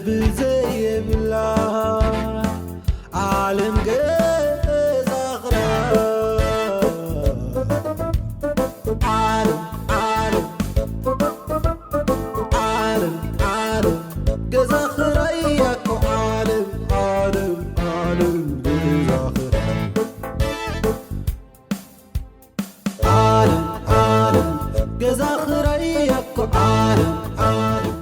ብዘየብላ ዓለም ገዛ ኽራይ። ዓለም፣ ዓለም፣ ዓለም፣ ዓለም፣ ገዛ ኽራይ እያ እኮ ዓለም፣ ዓለም፣ ዓለም፣ ገዛ ኽራይ። ዓለም፣ ዓለም፣ ገዛ ኽራይ እያ እኮ ዓለም፣ ዓለም።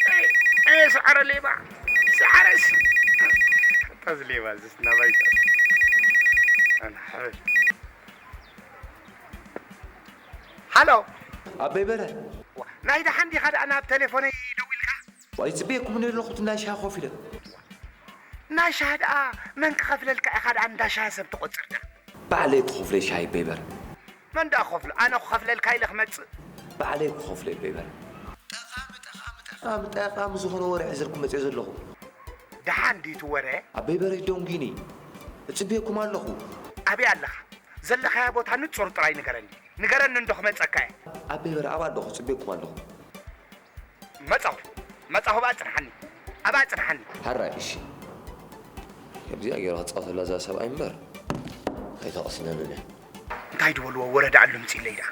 ኤ፣ ኤ፣ ሰዓረ ሌባ፣ ሰዓረስ። ኣታ እዚ ሌባ እዚስ ናባይ ኣታ። ኣና ሓበል። ሃሎ። ኣበይ በረ? ዋ፣ ናይ ደሓን ዲኻ ደኣ ናብ ቴሌፎነይ ደዊልካ? ዋይ፣ ጽበየኩም ነይሩ ኣለኹ፣ እቲ ናይ ሻሂ ኮፍ ኢለ። ናይ ሻሂ ደኣ መን ክኸፍለልካ ኢኻ ደኣ እንዳ ሻሂ ሰብ ትቖጽር ደኣ? ባዕለይ ክኸፍሎ ሻሂ በይበር። መን ደኣ ክኸፍሎ? ኣነ ክኸፍለልካ ኢለ ክመጽእ? ባዕለይ ክኸፍሎ በይበር። ጠቓሚ፣ ጠቓሚ፣ ጠቓሚ፣ ጠቓሚ ዝኾነ ወረ ሒዘልኩም መጽየ ዘለኹ። ደሓን ድዩ እቲ ወረ? ኣበይ በረ ደንጉዩኒ። እጽበየኩም ኣለኹ። ኣበይ ኣለኻ? ዘለኻዮ ቦታ ንጹር ጥራይ ንገረኒ። ንገረኒ እንዶ ክመጸካ እየ። ኣበይ በረ ኣብኣ ኣለኹ፣ እጽበየኩም ኣለኹ። መጻኹ፣ መጻኹ፣ ኣብኣ ጽንሓኒ፣ ኣብኣ ጽንሓኒ። ሕራይ፣ እሺ። ከምዚኣ ገይረ ክጻወተላ እዛ ሰብኣይ እምበር፣ ኣይተቐስነንን እያ። እንታይ ዝበልዎ ወረ ደኣ ኣሎ ምጺለይ ደኣ።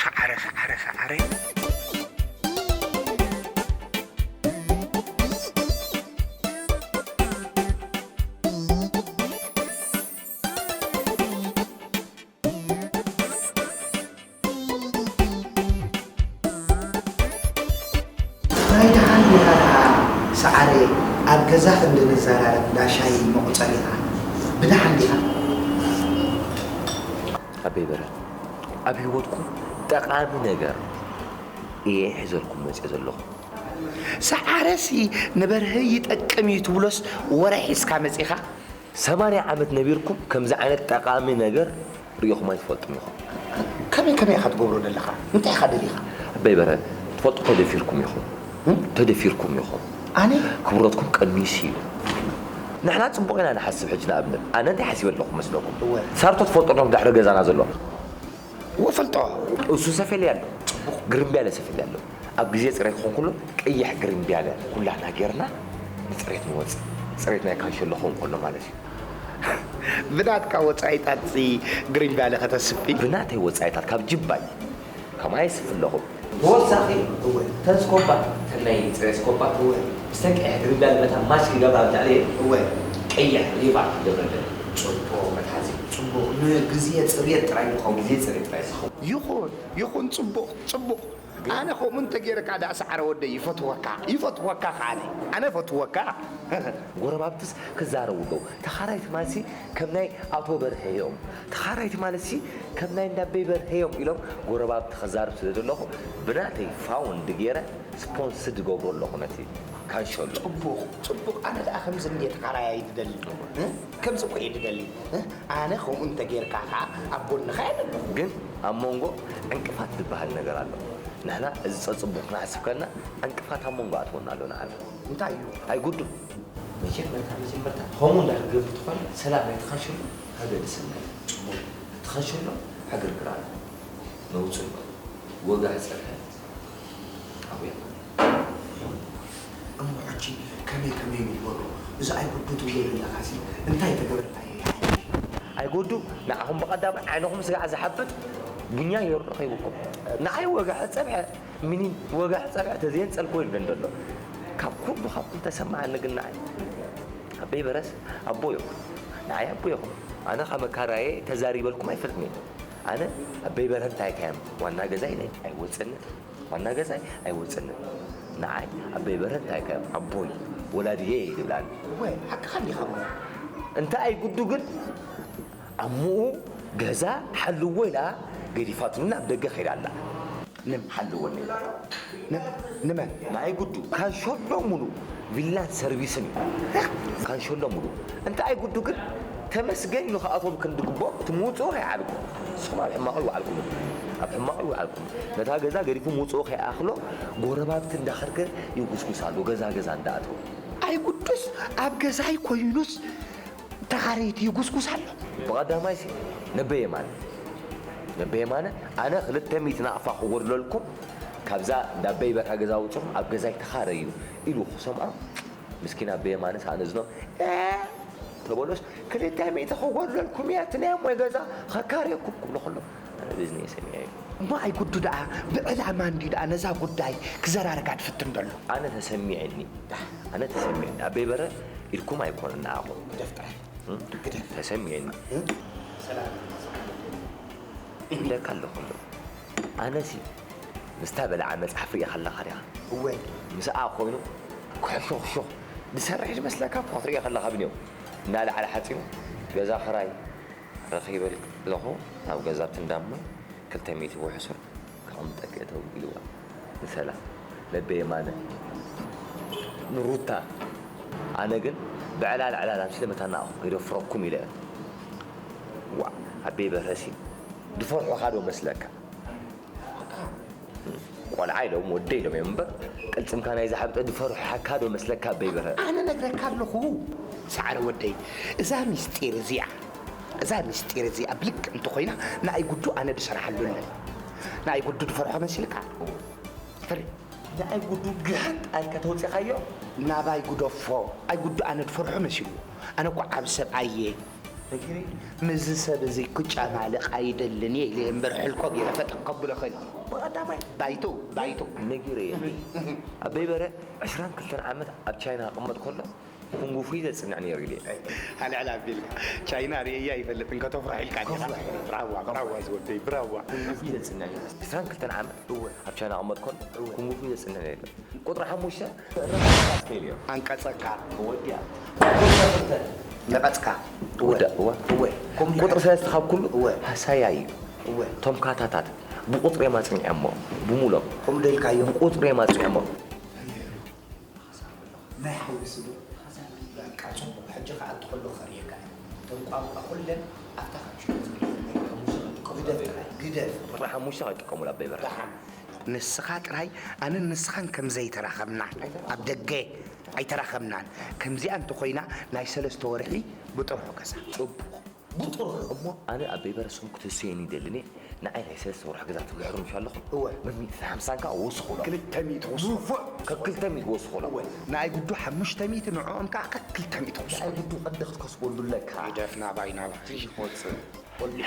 ሰዓረ፣ ሰዓረ፣ ሰዓረ። ናይ ደሓን ዲኻ ደኣ ሰዓረ፣ ኣብ ገዛ ክንዲ ንዘራረብ እንዳ ሻሂ መቑጸሪኻ። ብደሓን ዲኻ? ኣበይ በረ፣ ኣብ ህይወትኩም ጠቓሚ ነገር እየ ሒዘልኩም መጽየ ዘለኹ። ሰዓረሲ ንበርሀ ይጠቅም እዩ ትብሎስ ወረ ሒዝካ መጺኻ? ሰማንያ ዓመት ነቢርኩም ከምዚ ዓይነት ጠቓሚ ነገር ርኢኹም ኣይትፈልጡን ኢኹም። ከመይ ከመይ ኢኻ ትገብሮ ዘለኻ? እንታይ ኢኻ ደሊኻ? ኣበይ በረ፣ ትፈልጡ ተደፊርኩም ኢኹም። እም? ተደፊርኩም ኢኹም። ኣነ? ክብረትኩም ቀኒሱ እዩ። ንሕና ጽቡቕ ኢና ንሓስብ። ሕጂ ንኣብነት ኣነ እንታይ ሓሲበ ኣለኹ መስለኩም? እወ። ሳርቶ ትፈልጦ ዶ ድሕሪ ገዛና ዘሎ? እወ፣ ፈልጦ። እሱ ሰፌልያ ኣሎ። ጽቡቕ። ግርምብያ ኣሎ፣ ሰፌልያ ኣሎ። ኣብ ግዜ ጽሬት ክኾን ከሎ ቀይሕ ግርምብያለ ኩላትና ጌርና ንጽሬት ንወጽእ። ጽሬት ናይ ካንሸሎ ክኸውን ከሎ ማለት እዩ። ብናትካ ወጻኢታት ሲ ግርምብያለ ከተስፊ? ብናተይ ወጻኢታት ካብ ጅባይ ከማይ ይስፊ ኣለኹ። ተወሳኺ እወ። ተን ስኮባ፣ ተን ናይ ጽሬት ስኮባ እወ። ምስተን ቀይሕ ግርምብያለ መታ ማች ክገብራ ኣብ ልዕሊ እወ። ቀይሕ ሪቫር ክገብረለን። ጽቡቕ መትሓዚ። ጽቡቕ። ንግዜ ጽሬት ጥራይ ዝኸውን። ግዜ ጽሬት ጥራይ ዝኸውን። ይኹን፣ ይኹን፣ ጽቡቕ፣ ጽቡቕ። ኣነ ከምኡ እንተጌርካ ደኣ ሰዓረ ወደይ ይፈትወካ፣ ይፈትወካ ከዓኒ። ኣነ እፈትወካ። ጎረባብትስ ክዛረቡ ኣለዉ። ተኻራይቲ ማልሲ ከም ናይ ኣቶ በርሀ እዮም። ተኻራይቲ ማለትሲ ከም ናይ እንዳበይ በርሀ እዮም ኢሎም ጎረባብቲ ክዛረብ ስለ ዘለኹ ብናተይ ፋውንድ ገይረ ስፖንስ ዝገብሮ ኣለኹ ነቲ ካንሸሎ። ጽቡቕ፣ ጽቡቕ። ኣነ ደኣ ከምዚ እንድየ ተኻራያይ ዝደሊ። እ? ከምዚ እኮ እየ ዝደሊ። እ? ኣነ ከምኡ እንተጌርካ ከኣ ኣብ ጎንኻ እየ ዘለኹ። ግን ኣብ መንጎ ዕንቅፋት ዝበሃል ነገር ኣሎ። ንሕና እዚ ጸጽቡቕ ክንሓስብ ከለና ዕንቅፋት ኣብ መንጎ ኣትወና ኣሎ ንዓና። እንታይ እዩ? ኣይጉዱ። መጀመርታ፣ መጀመርታ ከምኡ እንዳ ክትገብር ትኾነ ሰላም ናይ ተኻሽሉ ኣገድሰና እዩ። ጽቡቕ። ተኻሽሎ ዕግርግር ኣሎ። ነውጽሎ። ወጋሕ ጸብሐ። ኣብያ። እሞ ሕጂ ከመይ ከመይ ንግበሮ? እዚ ኣይጉዱ ትብሎ ዘለኻሲ እንታይ ተገበርናዮ ይሓይሽ? ኣይጎዱ፣ ንዓኹም ብቐዳም ዓይንኹም ስጋዕ ዝሓብጥ ቡኛ ገይሩ ረኺቡኩም። ንዓይ ወጋሕ ጸብሐ፣ ምኒን ወጋሕ ጸብሐ ተዘየንጸልክዎ ኢሉ ደንደሎ። ካብ ኩሉ ካብኩም ተሰማዓኒ ግን ንዓይ ኣበይ በረስ ኣቦ ኢኹም። ንዓይ ኣቦ ኢኹም። ኣነ ካብ መካራየ ተዛሪበልኩም ኣይፈልጥን እየ። ኣነ ኣበይ በርሀ እንታይ ካዮም ዋና ገዛይ ነይ ኣይወፅንን። ዋና ገዛይ ኣይወፅንን። ንዓይ ኣበይ በርሀ እንታይ ካዮም ኣቦይ ወላድየ እየ ዝብላኒ። ወይ ሓቅኻ እንዲኻ እሞ። እንታይ ኣይጉዱ ግን ኣሙኡ ገዛ ሓልዎ ኢላ ገዲፋትኒ ናብ ደገ ከይዳ ኣላ። ንም ሓልወኒ ኢላ። ን-፣ ንመን? ንኣይ ጉዱ። ካንሸሎ ሙሉ ቪላን ሰርቪስን እዩ። ካንሸሎ ሙሉ። እንታይ ኣይ ጉዱ ግን ተመስገን ኢሉ ክኣትዎም ክንዲ ግቦ እቲ ምውፅኡ ከይዓልኩም። ንስኹም ኣብ ሕማቑ ይውዓልኩም። ኣብ ሕማቑ ይውዓልኩም። ነታ ገዛ ገዲፉ ምውፅኡ ከይኣኽሎ ጎረባብቲ እንዳኸድከ ይጉስጉስ ኣሎ። ገዛ ገዛ እንዳኣተወ። ኣይጉዱስ ኣብ ገዛይ ኮይኑስ ተኻረይቲ ይጉስጉስ ኣሎ። ብቐዳማይሲ ነበየማነ። ነበየማነ ኣነ ክልተ ሚእቲ ናቕፋ ክጎድለልኩም ካብዛ እንዳበይ በርሀ ገዛ ውፅኹም ኣብ ገዛይ ተኻረዩ ኢሉ ክሰምዖ ምስኪን ኣበየማነስ ኣነ ዝኖም ተበሎስ ክልተ ሚእቲ ክጎድለልኩም እያ እቲ ናይ ኣሞይ ገዛ ከካርየኩም ክብሎ ከሎ ኣነ ብዝነየ ሰሚዐ እዩ። እሞ ኣይጉዱ ደኣ ብዕላማ እንድዩ ደኣ ነዛ ጉዳይ ክዘራርጋ ድፍትን ዘሎ። ኣነ ተሰሚዐኒ ኣነ ተሰሚዐኒ ኣበይ በረ ኢልኩም ኣይኮነ ንዓኹም ግደፍ ጥራይ እም? ግደፍ ተሰሚዐኒ እም? ሰላም ይብለካ ኣለኹ እሞ ኣነሲ ምስታ በልዓ መጽሓፍ ርኢኻ ኣለኻ ዲኻ እወ ምስኣ ኮይኑ ክሕሾኽሾኽ ዝሰርሕ ዝመስለካ እኳ ክትርእዮ ከለኻ ብንዮም እናለዓለ ሓጺኑ ገዛ ኽራይ ረኺበ ኣለኹ ኣብ ገዛ ኣብቲ እንዳሞ ክልተ ሚእቲ ውሕሱር ከቐምጠኪ እተው ኢልዋ ንሰላም ነቤ የማነ ንሩታ ኣነ ግን ብዕላል ዕላል ኣምሲለ መታና ኣኹ ከይደፍረኩም ኢለ ዋ ኣቤ በረሲ ድፈርሑኻ ዶ መስለካ ቆልዓ ኢሎም ወደይ ኢሎም እዮም እምበር ቅልፅምካ ናይ ዝሓብጠ ድፈርሑካ ዶ መስለካ ኣበይ በረ ኣነ ነግረካ ኣለኹ ሰዓረ ወደይ እዛ ሚስጢር እዚኣ እዛ ሚስጢር እዚኣ ብልክዕ እንተኾይና ንኣይ ጉዱ ኣነ ድሰርሓሉ ኣለኒ ንኣይ ጉዱ ድፈርሖ መሲልካ ፈሪ ንኣይ ጉዱ ግሕጥ ኣልካ ተወፂኻዮ ናባይ ጉደፎ ኣይ ጉዱ ኣነ ድፈርሖ መሲሉ ኣነ እኮ ዓብ ሰብኣየ ነጊረይ ምስዚ ሰብ እዚ ክጨማልቕ ኣይደልን እየ ኢለ እምበር ሕልኮ ገይረ ፈጠን ከብሎ ኸይነ ብቐዳማይ ባይቶ ባይቶ ነጊረየ ኣበይ በረ ዕስራን ክልተን ዓመት ኣብ ቻይና ክቕመጥ ከሎ ኩንጉፉ ዘጽንዕ ነይሩ ኢለ ኣልዕል ኣቢልካ ቻይና ርእየ ኣይፈልጥን ከተፍርሖ ኢልካ ዲኻ ብራዋ ብራዋ ዝወደይ ብራዋ ኩንጉፉ ዘጽንዕ ነይሩ ዕስራን ክልተን ዓመት ኣብ ቻይና ክቕመጥ ከሎ ኩንጉፉ ዘጽንዕ ነይሩ ቁጥሪ ሓሙሽተ ኣንቀጸካ ወዲያ ነቐጽካ እወ እወ እወ ቁጥሪ ሰለስተ ካብ ኩሉ እወ ሃሳያ እዩ እወ እቶም ካታታት ብቁጥሪ እዮም ኣጽኒዖሞ ብሙሎም ከምኡ ደልካዮ ብቁጥሪ እዮም ኣጽኒዖሞ ናይ ሓዊ ስቡ በቃ ጽቡቕ ሕጂ ከኣ ትኸሎ ከርእየካ እቶም ቋንቋ ኩለን ኣብታ ካብ ሽዑ ዝግደፍ ግደፍ ቁጥሪ ሓሙሽተ ከይጥቀሙላ በይበርሃ ንስኻ ጥራይ ኣነን ንስኻን ከም ዘይተራኸብና ኣብ ደገ ኣይተራኸብናን። ከምዚኣ እንተኾይና ናይ ሰለስተ ወርሒ ብጥርሑ ገዛ። ጽቡቕ። ብጥርሑ እሞ ኣነ ኣበይ በረስኹም ክትህስየኒ ይደልን እየ። ንዓይ ናይ ሰለስተ ወርሒ ገዛ ትምሕሩ ምሽ ኣለኹም? እወ። መሚእቲ ሓምሳን ከኣ ወስኹሎ። ክልተ ሚእቲ ወስኹሎ። ንፉዕ። ከክልተ ሚእቲ ወስኹሎ። እወ። ንኣይ ጉዱ ሓሙሽተ ሚእቲ ንዕኦም ከኣ ከክልተ ሚእቲ ወስኹሎ። ንኣይ ጉዱ ቅዲ ክትከስበሉ ኣለካ። ግደፍ ናባይ ናባይ። ትሽ ይወጽእ።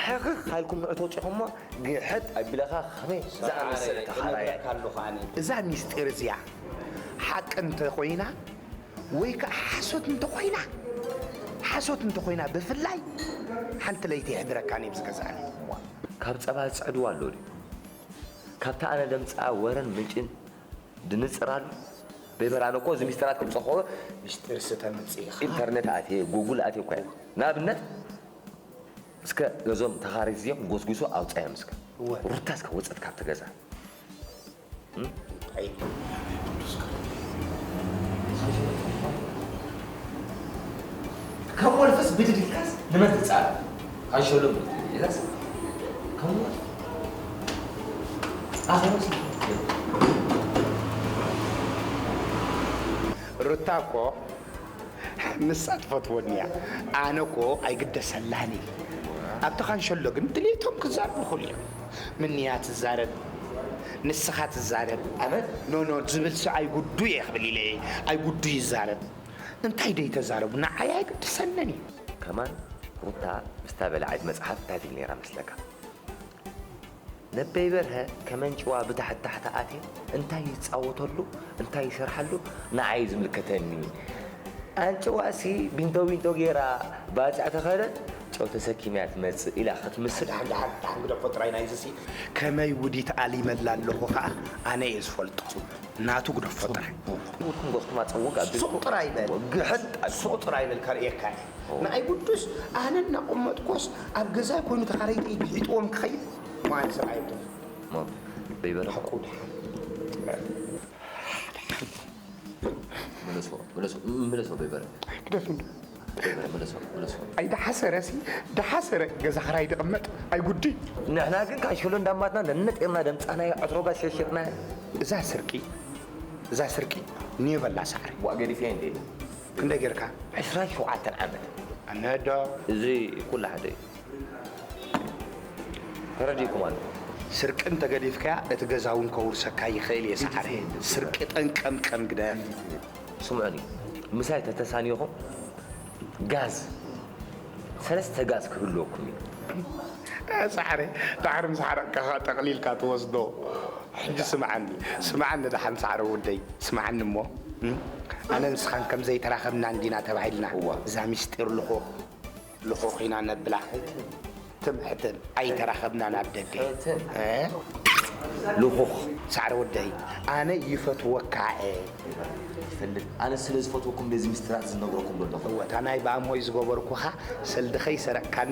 ሕኽኽ ኢልኩም ንዑ ተውጺኹሞ ግሕጥ ኣቢለኻ ከመይ ዝኣመሰለ ተኻራያይ። እዛ ሚስጢር እዚኣ ሓቂ እንተኾይና ወይ ከዓ ሓሶት እንተኾይና ሓሶት እንተኾይና ብፍላይ ሓንቲ ለይቲ የሕብረካን እዮም ዝገዝኣኒ። ካብ ጸባ ዝጽዕድዋ ኣሎ ድዩ? ካብታ ኣነ ደምጽኣ ወረን ምንጭን ድንጽር ኣሎ? በይበር ኣነ እኮ እዚ ሚስጢራት ክምጸኽኦ ሚስጢር ስተምጽእ ኢኻ። ኢንተርነት ኣትየ ጉግል ኣትየ እኳ እየ። ንኣብነት እስከ ነዞም ተኻረይቲ እዚኦም ጎስጉሶ ኣውጻዮም እስከ። እወ። ሩታ እስከ ወጸት ካብቲ ገዛ። እም? ኣይ፣ ከም ወልፍስ ብድድ ኢልካስ ንመን ትጻረፍ? ካንሸሎም ኢላስ ከም ወልፍ ኣኸሮስ ሩታ እኮ ንሳ ትፈትወኒ እያ። ኣነ እኮ ኣይግደሰላን እየ። ኣብቲ ካንሸሎ ግን ድሌቶም ክዛረቡ ይኽእሉ እዮም። ምንያ ትዛረብ፣ ንስኻ ትዛረብ። ኣነ ኖ ኖ ዝብል ሰብኣይ ጉዱ እየ ክብል ኢለ እየ። ኣይ ጉዱ ይዛረብ። እንታይ ደይ ተዛረቡ ንዓይ ኣይግድሰንን እዩ። ከማን ሩታ ምስታ በላዓይት መጽሓፍ እንታይ ትብል ነይራ መስለካ? ነበይ በርሀ ከመን ጭዋ ብታሕቲ ታሕቲ ኣትየ እንታይ ይጻወተሉ እንታይ ይሰርሓሉ ንዓይ እዩ ዝምልከተኒ ኣንጭዋሲ ቢንቶ ቢንቶ ጌራ ባጽዕ ተኸደት ጨው ተሰኪማ እያ ትመጽእ ኢላ ክትምስል ደሓን ደሓን ደሓን ግደፎ ጥራይ ናይዚ ሲ ከመይ ውዲት ኣሊመላ ኣለኹ ኸኣ ኣነ እየ ዝፈልጦ ናቱ ግደፎ ጥራይ ሱቕ ጥራይ በል ግሕጥ ሱቕ ጥራይ በል ከርእየካ እየ ንኣይ ጉዱስ ኣነ እናቐመጥኮስ ኣብ ገዛይ ኮይኑ ተኻረይተይ ግሒጥዎም ክኸይድ ማን ሰብኣይ ሞ በይበረ ሓቁ ድሓን ምለሶ ምለሶ ምለሶ በይበረ ግደፍኒ ኣይደሓሰረሲ፣ ደሓሰረ ገዛ ኽራይ ድቕመጥ ኣይጉዲ። ንሕና ግን ካሽሎ እንዳማትና ነነጢርና ደምጻናዮ፣ ዕትሮ ጋሽ ሸጥና። እዛ ስርቂ፣ እዛ ስርቂ ኔበላ ሳዕሪ። ዋ ገዲፈ እንዴ? ክንደይ ጌርካ? ዕስራን ሸውዓተን ዓመት። ኣነዶ። እዚ ኩሉ ሓደ እዩ። ተረዲእኩም ኣሎ። ስርቂ እንተገዲፍካያ እቲ ገዛ እውን ከውርሰካ ይኽእል እየ ሳዕሪ። ስርቂ ጠንቀምቀም ግደፍ። ስምዑኒ፣ ምሳይ ተተሳኒኹም ጋዝ፣ ሰለስተ ጋዝ ክህልወኩም እዩ። እ፣ ሳዕሪ፣ ዳሕሪ ምስ ሓረቕካ ጠቕሊልካ ትወስዶ። ሕጂ ስምዓኒ፣ ስምዓኒ ደሓን ሳዕሪ ወደይ፣ ስምዓኒ እሞ። እም? ኣነ ንስኻን ከም ዘይተራኸብና እንዲና ተባሂልና። እዋ። እዛ ሚስጢር ልኾ ልኾ ኺና ነብላ። ትም ሕትም ኣይተራኸብናን ኣብ ደገ። ሕትም። እ? ልኹኽ። ሳዕሪ ወደይ፣ ኣነ ይፈትወካ እየ። ይፈልጥ። ኣነ ስለ ዝፈትወኩም ነዚ ምስጢራት ዝነግረኩም ዘለኹ። እወ፣ እታ ናይ ብኣምሆይ ዝገበርኩኻ ሰልዲ ኸይሰረቕካኒ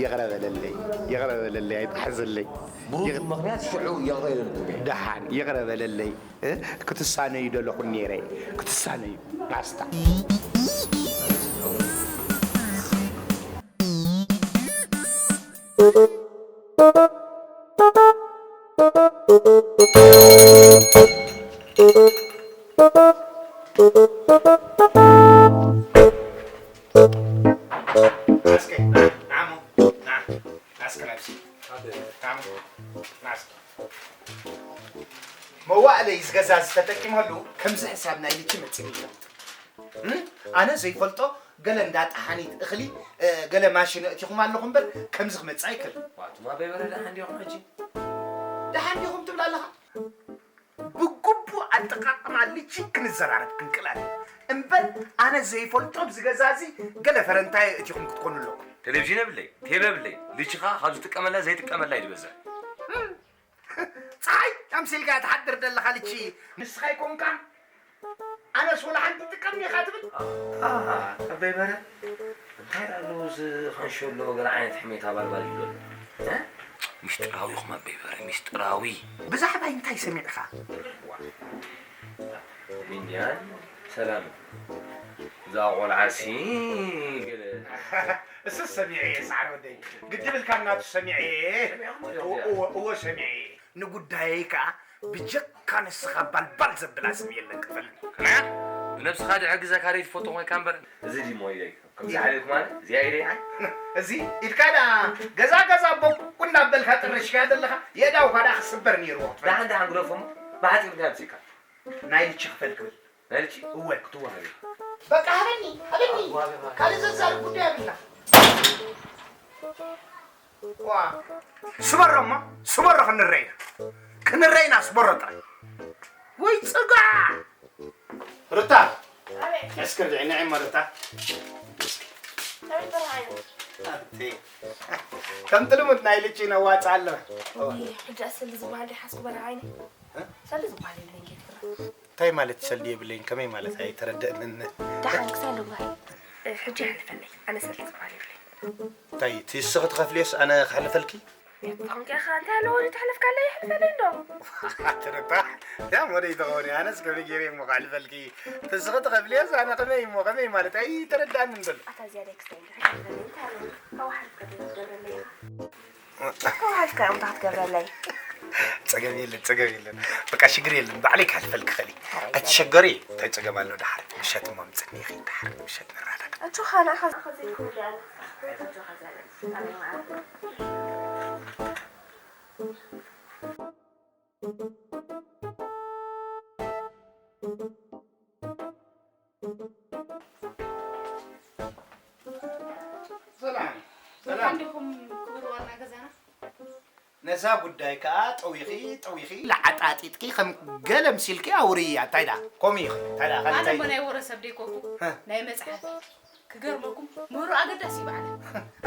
ይቕረ በለለይ፣ ይቕረ በለለይ፣ ኣይትሓዘለይ። ብሩር ይቕ- ምኽንያት ሽዑ ይቕረ ኢለልኩም እየ። ደሓን፣ ይቕረ በለለይ። እ? ክትሳነዩ ደለኹ ነይረ። ክትሳነዩ። ባስታ። መዋእለይ ዝገዛ ዝተጠቂመሉ ከምዚ ሕሳብ ናይ ልቺ መፂኒ ይፈልጥ። እም? ኣነ ዘይፈልጦ ገለ እንዳ ጠሓኒት እኽሊ፣ እ፣ ገለ ማሽን እቲኹም ኣለኹም እምበር ከምዚ ክመጽእ ኣይክእልን። ዋትማ በይበረ ደሓን ዲኹም ሕጂ? ደሓን ዲኹም ትብል ኣለኻ? ብግቡእ ኣጠቓቕማ ልቺ ክንዘራረብ ክንክእል ኣለና። እምበር ኣነ ዘይፈልጦ ኣብዚ ገዛ እዚ ገለ ፈረንታይ እቲኹም ክትኮኑ ኣለኩም። ቴሌቪዥን የብለይ፣ ቴሌ የብለይ። ልቺ ኸኣ ካብ ዝጥቀመላ ዘይጥቀመላ እዩ ዝበዝሕ። እም። ጸሓይ ኣምሲልካ ትሓድር ዘለኻ ልቺ ንስኻ ኣይኮንካን? ኣነስ ወላ ሓንቲ ጥቀም ኢኻ ትብል? ኣበይ በረ? እንታይ ኣሎ እዚ ኸንሸሎ ገለ ዓይነት ሕሜታ ባልባል ይብሎ ኣሎ? እ? ሚስጥራዊ ኢኹም ኣበይ በረ፣ ሚስጥራዊ። ብዛዕባይ እንታይ ሰሚዕኻ? ዋ። ሚንያን ሰላም። እዛ ቆልዓሲ ገለ እሱ ሰሚዐ እየ፣ ሰዓረ ወደይ። ግዲ ብልካ እናቱ ሰሚዐ እየ። ሰሚዕኹም እዮም እዎ፣ እዚኣ። እዎ፣ እዎ፣ ሰሚዐ እየ። ንጉዳየይ ከኣ ብጀካ ንስኻ ባልባል ዘብላ ሰብ የለን ክፈልጥ። ከመያ? ብነብስኻ ድሕግዘካ ደይ ትፈቶ ኮይንካ እምበር። እዚ ድሞ ኢለይ። ከምዚ ሓሊልኩም ኣነ፣ እዚኣ ኢለይ ኣይ። እዚ ኢድካ ደኣ ገዛ ገዛ ቦኩ እናበልካ ጥርሽካ ዘለኻ፣ የእዳውካ ደኣ ክስበር ነይርዎ ክትፈልጥ። ደሓን ደሓን ግደፎ እሞ፣ ብሓጺር እንታይ ኣምጺእካ? ናይ ልቺ ክፈል ክብል። ናይ ልቺ? እወ። ክትወሃብ እዩ። በቃ ሃበኒ፣ ሃበኒ። ኣዋርድ ማለት ካልእ ዘዛርብ ጉዳይ ኣብልና። ዋ፣ ስበሮ እሞ፣ ስበሮ ክንረይ ኢና። ክንረይ ኢና፣ ስበሮ ጥራይ። ወይ ጽጋ! ሩታ! ኣቤት። እስክር ድዒ፣ ንዒ እሞ ሩታ። ኣቤት፣ በረኻ እዩ። ኣቲ። ከምቲ ልሙድ ናይ ልቺ ነዋጽእ ኣለና። ወይ፣ ሕጂ ሰልዲ ዝበሃል ዶ ይሓዝኩ በረኻ ዓይነ? እ? ሰልዲ ዝበሃል የብለይን፣ ከይትፍራ። እንታይ ማለት ሰልዲ የብለይን? ከመይ ማለት? ኣይተረደእንን። ደሓን ክሳብ ልጓይ። እ፣ ሕጂ ይሓልፈለይ። ኣነ ሰልዲ ዝበሃል የብለይን። እንታይ፣ እቲ ንስኺ ትኸፍልዮስ ኣነ ክሕልፈልኪ? የጥፋኹም ከ ኢኻ፣ እንታይ ኣለዎ፣ ተሕልፍካለይ፣ ይሕልፈለይ እንዶ። ትርታሕ፣ ያ ሞደይ ተኾኒ፣ ኣነስ ከመይ ገይረ እሞ ክሕልፈልኪ? እቲ ንስኺ ትኸፍልዮስ ኣነ ከመይ እሞ፣ ከመይ ማለት? ኣይተረዳእንን ዘሎ። ኣታ ዝያዳይ ክስታይ እንዶ፣ ይሕልፈለይ፣ እንታይ ኣለዎ፣ ካብ ሓልፍ ከደረለይ ኢኻ። ካብ ሓልፍካ እዮም እንታይ ክትገብረለይ? ጸገም የለን፣ ጸገም የለን። በቃ ሽግር የለን። ባዕለይ ክሓልፈልኪ ክእል እየ። ኣይትሸገሪ። እንታይ ጸገም ኣሎ? ደሓር ምሸት እሞ ምጽኒ ኢኺ። ደሓር ምሸት ንራዳዳእ። ኣጆኻ ንዓኻ ዘይኮነ ደኣ። ኣጆኻ ዘለ። ሰላም፣ ሰላም። እንኳን ዲኹም ክቡር ዋና ገዛና። ነዛ ጉዳይ ከኣ ጠዊኺ፣ ጠዊኺ፣ ለዓጣጢጥኪ ከም ገለ ምሲልኪ ኣውርይያ። እንታይ ደኣ? ከምኡ ኢኺ። እንታይ ደኣ? ኣነ እንታይ እሞ ናይ ወረ ሰብ ደይኮንኩ፣ ሀ። ናይ መጽሓፍ ክገርመኩም፣ ምህሮ ኣገዳሲ እዩ በዓል።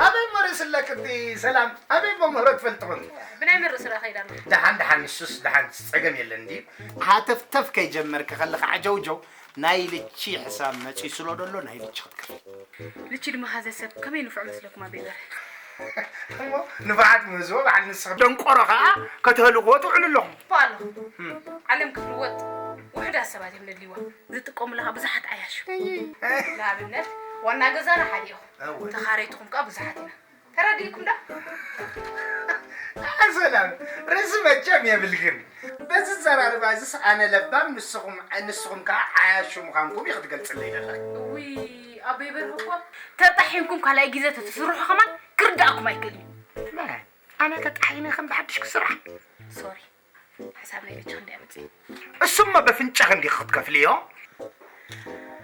ኣበይ እሞ ርእሲ ኣለኪ እቲ ሰላም? ኣበይ እሞ ምህሮ ትፈልጢ ኮንኪ? ብናይ መን ርእሲ ደኣ ከይዳ ኣለኹ? ደሓን፣ ደሓን፣ ንሱስ ደሓን፣ ጸገም የለን ድዩ? ሃተፍተፍ ከይጀመርኪ ከለኺ ዓጀውጀው፣ ናይ ልቺ ሕሳብ መጺኡ ስለ ደሎ፣ ናይ ልቺ ክትከፍሊ። ልቺ ድማ ሃዘ ሰብ ከመይ ንፉዕ መስለኩም ኣበይ በረ? እሞ ንፉዓት ምህዝዎ በዓል ንስኺ ደንቆሮ ከኣ ከተህልኽዎ ትውዕሉ ኣለኹም። እኮ ኣለኹ። እም። ዓለም ክትልወጥ ውሑዳት ሰባት እዮም ዘድልይዋ። ዝጥቀሙላ ብዙሓት ዓያሹ። እይ። ንኣብነት፣ ዋና ገዛና ሓደ ኢኹም። እወ። ተኻረይትኹም ከኣ ብዙሓት ኢና። ተረዲእኩም ዶ? ሰላም፣ ርእሲ መቸም የብልክን። በዚ ዘራርባ እዚስ ኣነ ለባም፣ ንስኹም፣ ንስኹም ከኣ ዓያሹ ምዃንኩም እዩ ክትገልጽለይ ዘለኺ። እውይ፣ ኣቦይ በርህ እኮ ተጣሒንኩም ካልኣይ ግዜ ተትስርሑ ከማን ክርድኣኩም ኣይክእልን እዩ። መ፣ ኣነ ተጣሒነ ከም ብሓድሽ ክስራሕ? ሶሪ፣ ሓሳብ ናይ ልጅ ክንደይ ኣምጽእ? እሱማ በፍንጫ ክንዲ ክትከፍልዮ።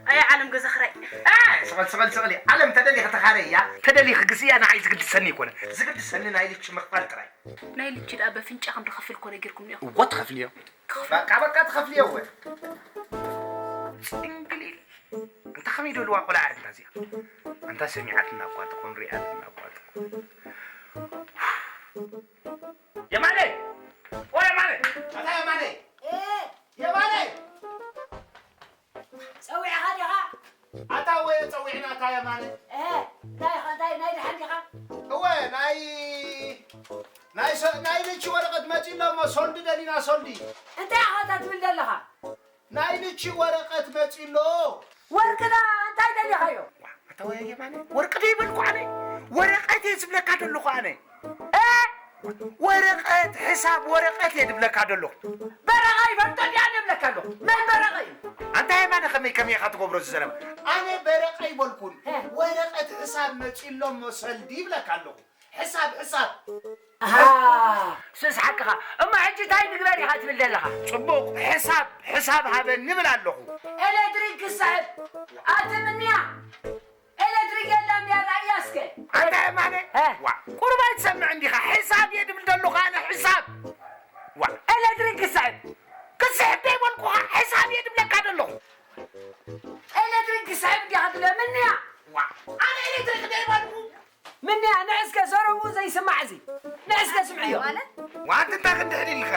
ኣይ ዓለም ገዛ ክራይ። እ፣ ስቕል፣ ስቕል፣ ስቕል። ዓለም ተደሊኺ ተኻረያ፣ ተደሊኺ ግዝያ፣ ንዓይ ዝግድሰኒ ኣይኮነን። ዝግድሰኒ ናይ ልጅ ምኽፋል ጥራይ። ናይ ልጅ ደኣ በፍንጫ ከም ድኸፍል እኮ ነጊርኩም እኒኦም። እወ ትኸፍልዮ። ክኸፍል። በቃ፣ በቃ ትኸፍልዮ እወ። ጽንግሊል። እንታ ከመይ ደልዋ ቆልዓ እንታ እዚኣ። እንታ ሰሚዓትና እኳ ትኾን፣ ሪኣትና እኳ ትኾን። የማነ! ኦ የማነ! ኣታ የማነ! እ! የማነ! ጸዊዕኻ ዲኻ? ኣታ ወየ ጸዊዕና ኣታ የማነ። እ፣ እንታይ ኢኻ? እንታይ ናይ ደሓን ዲኻ? እወ፣ ናይ፣ ናይ ሰ-፣ ናይ ልቺ ወረቐት መጺኡ ኣሎ እሞ ሶልዲ ደሊና ሶልዲ። እንታይ ኢኻ እታ ትብል ዘለኻ? ናይ ልቺ ወረቐት መጺኡ ኣሎ። ወርቅና እንታይ ደሊኻዮ? ዋ፣ ኣታ ወየ የማነ፣ ወርቂ ዶ ይበልኩ ኣነ? ወረቐት እየ ዝብለካ ዘለኹ ኣነ። እ? ወረቐት፣ ሕሳብ ወረቐት እየ ድብለካ ደለኹ። በረቐ ይፈልጦ ድኣ ንብለካ ኣለኹ። መን በረቐ እዩ? ኣንታ የማነ ከመይ ከመይ ኢኻ ትገብሮ እዚ ዘረባ? ኣነ በረቐ ኣይበልኩን። እ። ወረቐት ሕሳብ መጺኡ ኣሎ እሞ ሰልዲ ይብለካ ኣለኹ። ሕሳብ፣ ሕሳብ። ኣሃ፣ ሱስ ሓቅኻ። እሞ ሕጂ እንታይ ንግበር ኢኻ ትብል ዘለኻ? ጽቡቕ፣ ሕሳብ፣ ሕሳብ ሃበኒ ይብል ኣለኹ። ኤሌክትሪክ ክስሕብ። ኣቲ ምንያ? ኤሌክትሪክ የላም ድያ? ራእያ እስከ። ኣንታ የማነ፣ እ። ዋ፣ ቁሩብ ኣይትሰምዕን ዲኻ? ሕሳብ እየ ድብል ደለኹ ኣነ፣ ሕሳብ። ዋ። ኤሌክትሪክ ክስዕብ። ክስዕብ ደይበልኩኻ፣ ሕሳብ እየ ድብለካ ደለኹ። ኤሌክትሪክ ክስዕብ እንዲኻ ትብለ፣ ምንያ? ዋ፣ ኣነ ኤሌክትሪክ ደይበልኩ። ምንያ፣ ንዕ እስከ ዘረብኡ ዘይስማዕ እዚ። ንዕ እስከ ስምዕዮ። ማለት? ዋ፣ ኣንቲ እንታይ ክንድሕን ኢልካ?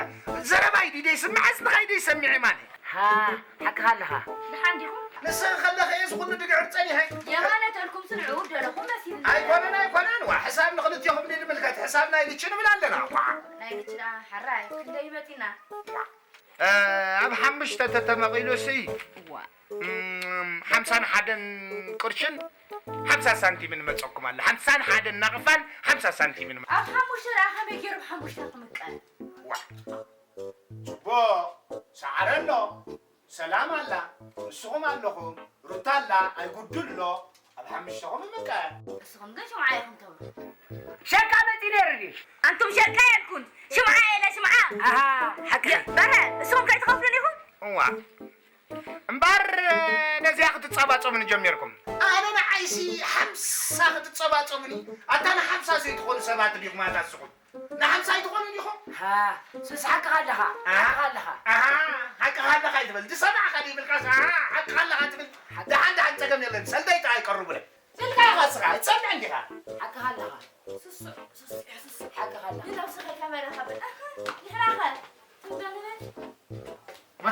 ዘረባይ ድዩ ደይስምዐስ ንኻይ ደይሰሚዐ ማለት? ሃ፣ ሓቅኻ ኣለኻ። ደሓን ዲኹም? ንስኺ ከለኺ እየ እዚ ኩሉ ድግዕር ጸኒሐ። የማነ ተልኩም ስንዑ ደለኹም መሲሉኒ። ኣይኮነን፣ ኣይኮነን። ዋ፣ ሕሳብ ንኽልቴኹም ድዩ ዝምልከት? ሕሳብ ናይ ልቺ ንብል ኣለና። ዋ። ናይ ልቺ ደኣ ሓራይ ክንደይ መጺና? እ፣ ኣብ ሓሙሽተ ተተመቒሉሲ፣ እዋ። እም፣ ሓምሳን ሓደን ቅርሽን ሓምሳ ሳንቲምን መጸኩም ኣለ። ሓምሳን ሓደን ናቕፋን ሓምሳ ሳንቲምን መ- ኣብ ሓሙሽተ ደኣ ከመይ ገይሩ ብሓሙሽተ ክምቀል? ዋ። ጽቡቕ፣ ሰዓረ ኣሎ፣ ሰላም ኣላ፣ ንስኹም ኣለኹም፣ ሩታ ኣላ፣ ኣይጉድል ኣሎ፣ ኣብ ሓሙሽተኹም ይምቀል። ንስኹም ግን ሽምዓ ኢኹም ተብሉ። ሸቃ መጺ ነይሩ ድዩ? ኣንቱም ሸቃ የልኩን፣ ሽምዓ የለ ሽምዓ። ኣሃ፣ ሓቂ። የ-፣ በረ፣ ንስኹም ከይትኸፍሉን ኢኹም? እዋ። እምበር፣ ነዚኣ ክትጸባጸቡኒ ጀሚርኩም። ኣነ ንዓይሲ ሓምሳ ክትጸባጸቡኒ? ኣታ ንሓምሳ ዘይትኾኑ ሰባት ዲኹም ኣታ ንስኹም? ንሓምሳ ኣይትኾኑን ኢኹም? ሃ፣ ሱስ ሓቅኻ ኣለኻ፣ ኣሃ፣ ሓቅኻ ኣለኻ። ኣሃ፣ ሓቅኻ ኣለኻ ኣይትበል። ዝሰማዕካ ዘይብልካስ፣ ኣሃ፣ ሓቅኻ ኣለኻ ትብል። ሓቂ። ደሓን ደሓን ጸገም የለን። ሰልደይ ጥራይ ቀርቡለይ። ስልካ ኢኻ ስኻ፣ ኣይትሰምዕን ዲኻ? ሓቅኻ ኣለኻ። ሱስ፣ ሱስ፣ ሱስ። ሓቅኻ ኣለኻ። ንነብስኻ ተመራኸበ። ኣሃ፣ ንሕናኸ? ትምዶ ንበል? ማ?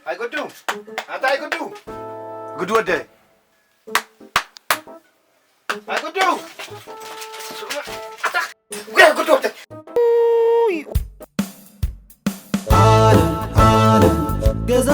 ኣይ ጉዱ፣ ኣታ ኣይ ጉዱ። ጉዱ ወደ። ኣይ ጉዱ። ኣታ፣ ጉዱ፣ ጉዱ ወደ። ዓለም፣ ዓለም፣ ገዛ